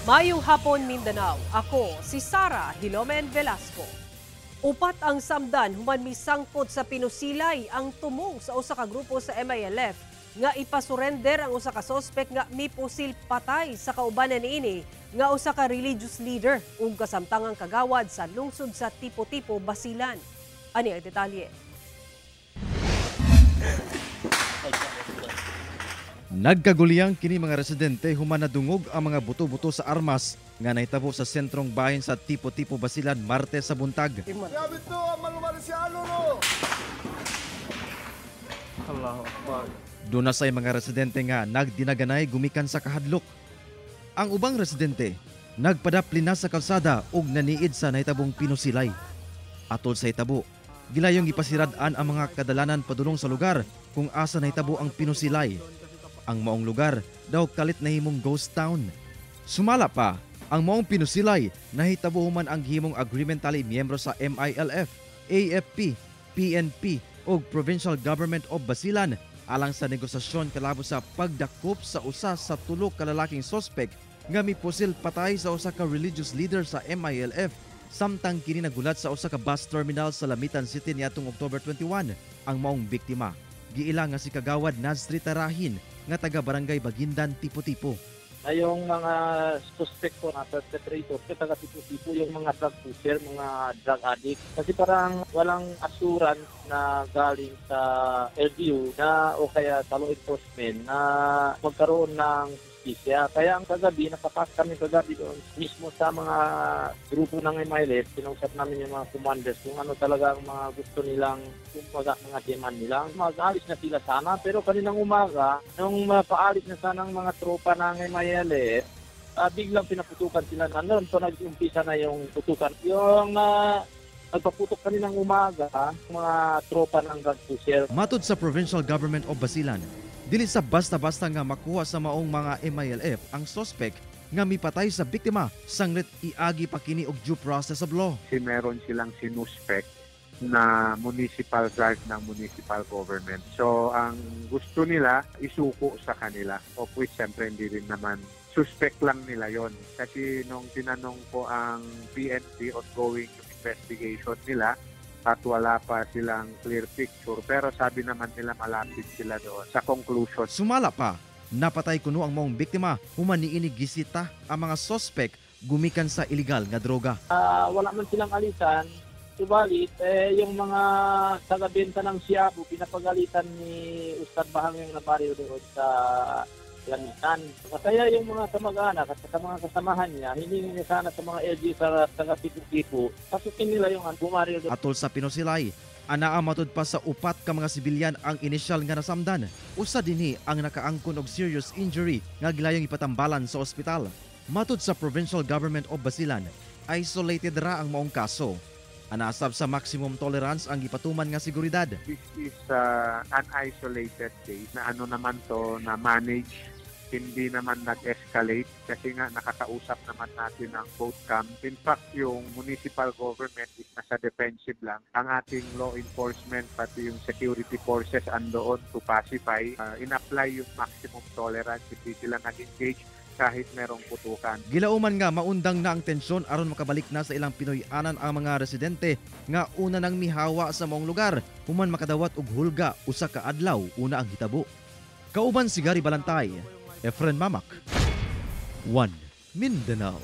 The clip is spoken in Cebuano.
Mayong hapon, Mindanao. Ako si Sara Hilomen Velasco. Upat ang samdan human misangpot sa pinusilay ang tumong sa usa ka grupo sa MILF nga ipasurrender ang usa ka sospek nga mipusil patay sa kaubanan niini nga usa ka religious leader ug kasamtangang kagawad sa lungsod sa Tipo-Tipo, Basilan. Ani ang detalye. Nagkaguliyang kini mga residente human nadungog ang mga buto-buto sa armas nga nahitabo sa sentrong bahin sa Tipo-Tipo, Basilan, Martes sa buntag. Doon na say mga residente nga nagdinaganay gumikan sa kahadlok. Ang ubang residente nagpadapli na sa kalsada ug naniid sa nahitabong pinusilay. Atol sa hitabo, gilayong gipasirad-an ang mga kadalanan padulong sa lugar kung asa nahitabo ang pinusilay. Ang maong lugar daw kalit nahimong ghost town. Sumala pa, ang maong pinusilay nahitabo human ang gihimong agreement tali miyembro sa MILF, AFP, PNP ug Provincial Government of Basilan alang sa negosasyon kalabo sa pagdakop sa usa sa tulo ka lalaking sospek nga mipusil patay sa usa ka religious leader sa MILF samtang kini nagulat sa usa ka bus terminal sa Lamitan City niadtong October 21. Ang maong biktima giila nga si Kagawad Nazri Tarahin nga taga Barangay Bagindan, Tipo-Tipo. Na yung mga suspect ko na perpetrator, taga Tipo-Tipo, yung mga drug pusher, mga drug addict. Kasi parang walang assurance na galing sa LGU na o kaya sa law enforcement na magkaroon ng justisya. Kaya ang kagabi, napapas kami kagabi doon mismo sa mga grupo ng MILF, kinausap namin yung mga commanders kung ano talaga ang mga gusto nilang, kumbaga mga demand nila. Mag-alis na sila sana, pero kaninang umaga, nung mapaalis na sana ang mga tropa ng MILF, biglang pinaputukan sila. Ano, so nag-umpisa na yung putukan. Yung nagpaputok kaninang umaga, mga tropa ng drug pusher. Matud sa Provincial Government of Basilan, dili sa basta-basta nga makuha sa maong mga MILF ang sospek nga mipatay sa biktima sanglit iagi pa kini og due process of law. Kasi meron silang sinuspek na municipal clerk ng municipal government. So ang gusto nila, isuko sa kanila. Of which siyempre hindi rin naman, suspect lang nila yon. Kasi nung tinanong ko ang PNP, ongoing yung investigation nila at wala pa silang clear picture. Pero sabi naman nila malapit sila doon sa conclusion. Sumala pa, napatay kuno ang maong biktima human niini gisita ang mga sospek gumikan sa illegal nga droga. Wala man silang alisan. Subalit, yung mga tagabenta ng Siabu, pinapagalitan ni Ustad Bahang yung nabaril doon sa Lamitan. Kaya yung mga kamag-anak at sa mga kasamahan niya, hiningi niya sana sa mga LG sa taga Tipo-Tipo, pasukin nila yung bumaril doon. Atol sa pinusilay, anaa matud pa sa upat ka mga sibilyan ang inisyal nga nasamdan. Usa dinhi ang nakaangkon og serious injury nga gilayong ipatambalan sa ospital. Matud sa Provincial Government of Basilan, isolated ra ang maong kaso. Anasab sa maximum tolerance ang gipatuman nga seguridad. This is an isolated case na ano naman to na manage, hindi naman nag-escalate kasi nga nakakausap naman natin ang both camp. In fact, yung municipal government is nasa defensive lang. Ang ating law enforcement, pati yung security forces andoon to pacify. In-apply yung maximum tolerance, hindi sila nag-engage kahit merong putukan. Gilauman nga maundang na ang tensyon aron makabalik na sa ilang Pinoy-anan ang mga residente nga una nang mihawa sa maong lugar human makadawat og hulga usa ka adlaw una ang hitabo. Kauban si Gary Balantay, Efren Mamak, 1 Mindanao.